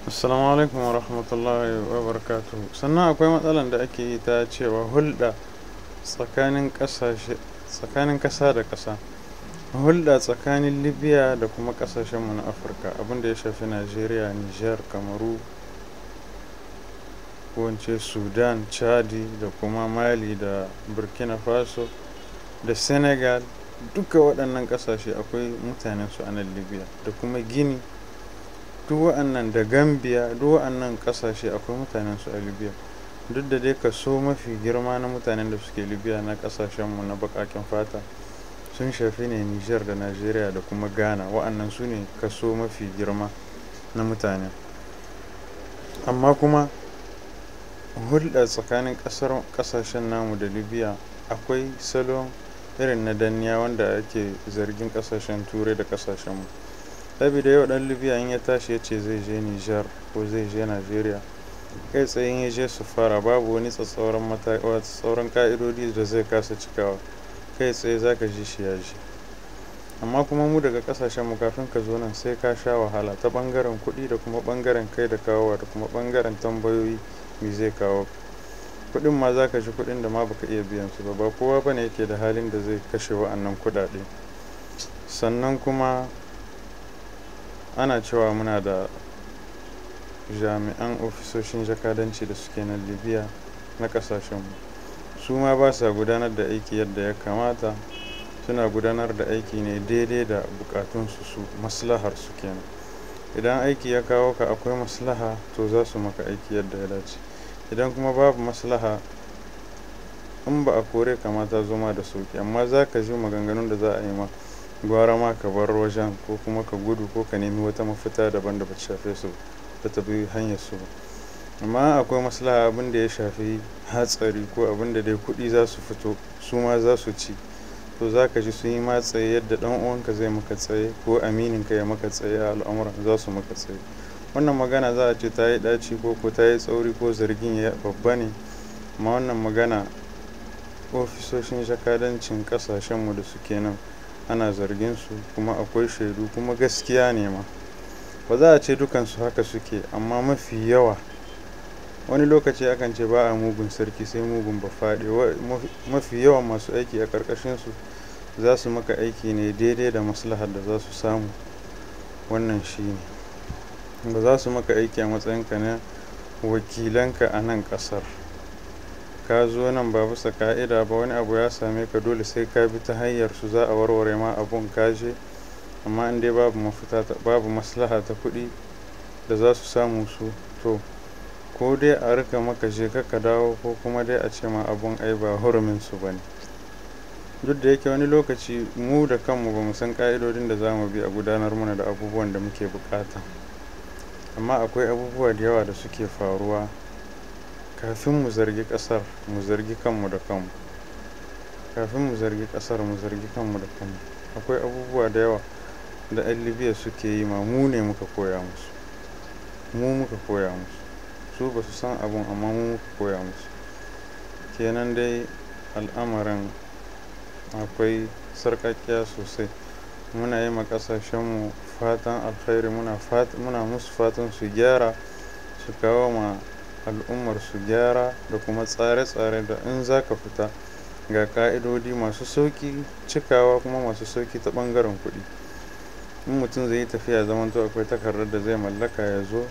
Assalamu alaikum wa rahmatullahi wa barakatuhu. Sannan akwai matsalan da ake yi ta cewa hulɗa tsakanin ƙasashe, tsakanin ƙasa da ƙasa. Hulɗa tsakanin Libya da kuma ƙasashenmu na Afirka, abin da ya shafi Najeriya, Niger, Kamaru, ko in ce Sudan, Chadi da kuma Mali da Burkina Faso da Senegal. Duka waɗannan ƙasashe akwai mutanensu a nan Libya da kuma Guinea. Duk wa'annan da Gambia, duk wa'annan ƙasashe akwai mutanensu a Libya. Duk da dai kaso mafi girma na mutanen da suke Libya na ƙasashenmu na baƙaƙen fata sun shafi ne Niger da Najeriya da kuma Ghana. Wa'annan su ne kaso mafi girma na mutane. Amma kuma hulɗa tsakanin ƙasar ƙasashen namu da Libya akwai salon irin na danniya wanda ake zargin ƙasashen Turai da ƙasashenmu. Sabida yau ɗan Libya in ya tashi ya ce zai je Niger ko zai je Najeriya, kai tsaye in ya je sufara babu wani tsatsauran ƙa'idodi da zai kasa cikawa. Kai tsaye za ka ji shi ya je. Amma kuma mu daga ƙasashenmu kafin ka zo nan sai ka sha wahala ta ɓangaren kuɗi da kuma ɓangaren kai da kawowa da kuma ɓangaren tambayoyi me zai kawo ka. Kuɗin ma za ka ji kuɗin da ma baka iya biyan su ba. Ba kowa bane yake da halin da zai kashe wa'annan kuɗaɗe. Sannan kuma ana cewa muna da jami'an ofisoshin jakadanci da suke nan Libya na ƙasashenmu. Su ma ba sa gudanar da aiki yadda ya kamata. Suna gudanar da aiki ne daidai da bukatunsu su, maslaharsu kenan. Idan aiki ya kawo ka akwai maslaha, to za su maka aiki yadda ya dace. Idan kuma babu maslaha, in ba a kore ka ma ta zo ma da sauƙi. Amma za ka ji maganganun da za a yi ma, gwara ma ka bar wajen ko kuma ka gudu ko ka nemi wata mafita daban da ba ta shafe su ba, ta bi hanyar su ba. Amma akwai maslaha, abin da ya shafi hatsari ko abin da dai kuɗi za su fito, su ma za su ci. To za ka ji sun yi ma tsaye yadda ɗan uwanka zai maka tsaye ko amininka ya maka tsaye a al'amuran za su maka tsaye. Wannan magana za a ce ta yi ɗaci ko ta yi tsauri ko zargin ya babba ne. Amma wannan magana, ofisoshin jakadancin ƙasashenmu da suke nan ana zargin su kuma akwai shaidu kuma gaskiya ne ma. Ba za a ce dukansu haka suke, amma mafi yawa. Wani lokaci akan ce ba a mugun sarki sai mugun bafade. Mafi yawan masu aiki a ƙarƙashinsu za su maka aiki ne daidai da maslahar da za su samu. Wannan shi ne. Ba za su maka aiki a matsayinka na wakilanka a nan ƙasar. Ka zo nan ba bisa ƙa'ida ba, wani abu ya same ka, dole sai ka bi ta hanyar su za a warware ma abun ka je. Amma in dai babu mafita, babu maslaha ta kuɗi da za su samu su, to ko dai a rika maka je ka dawo ko kuma dai a ce ma abun ai ba hurumin su ba ne. Duk da yake wani lokaci mu da kanmu ba mu san ƙa'idodin da za mu bi a gudanar mana da abubuwan da muke buƙata. Amma akwai abubuwa da yawa da suke faruwa. Kafin mu zargi ƙasar, mu zargi kanmu da kanmu. Kafin mu zargi ƙasar, mu zargi kanmu da kanmu. Akwai abubuwa da yawa da 'yan Libya suke yi ma mu ne muka koya musu. Mu muka koya musu. Su ba su san abun amma mu muka koya musu. Kenan dai al'amarin akwai sarƙaƙƙiya sosai. Muna yi ma ƙasashenmu fatan alkhairi, muna musu fatan su gyara, su kawo ma al'ummar su gyara da kuma tsare-tsare da in za ka fita ga ƙa'idodi masu sauƙi cikawa kuma masu sauƙi ta ɓangaren kuɗi. In mutum zai yi tafiya, zamanto akwai takardar da zai mallaka ya zo.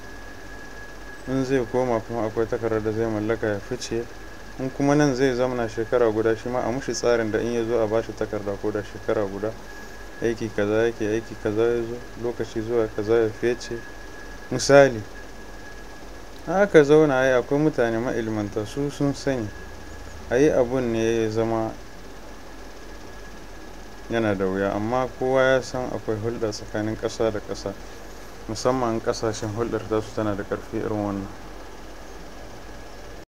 In zai koma kuma akwai takardar da zai mallaka ya fice. In kuma nan zai zamana shekara guda, shi ma a mushi tsarin da in ya zo a bashi takarda ko da shekara guda. Aiki kaza yake, aiki kaza ya zo, lokaci zuwa kaza ya fice. Misali, aka zauna ai akwai mutane ma'ilmanta, su sun sani. A yi abun ne ya zama yana da wuya, amma kowa ya san akwai hulɗa tsakanin ƙasa da ƙasa, musamman ƙasashen hulɗar tasu tana da ƙarfi irin wannan.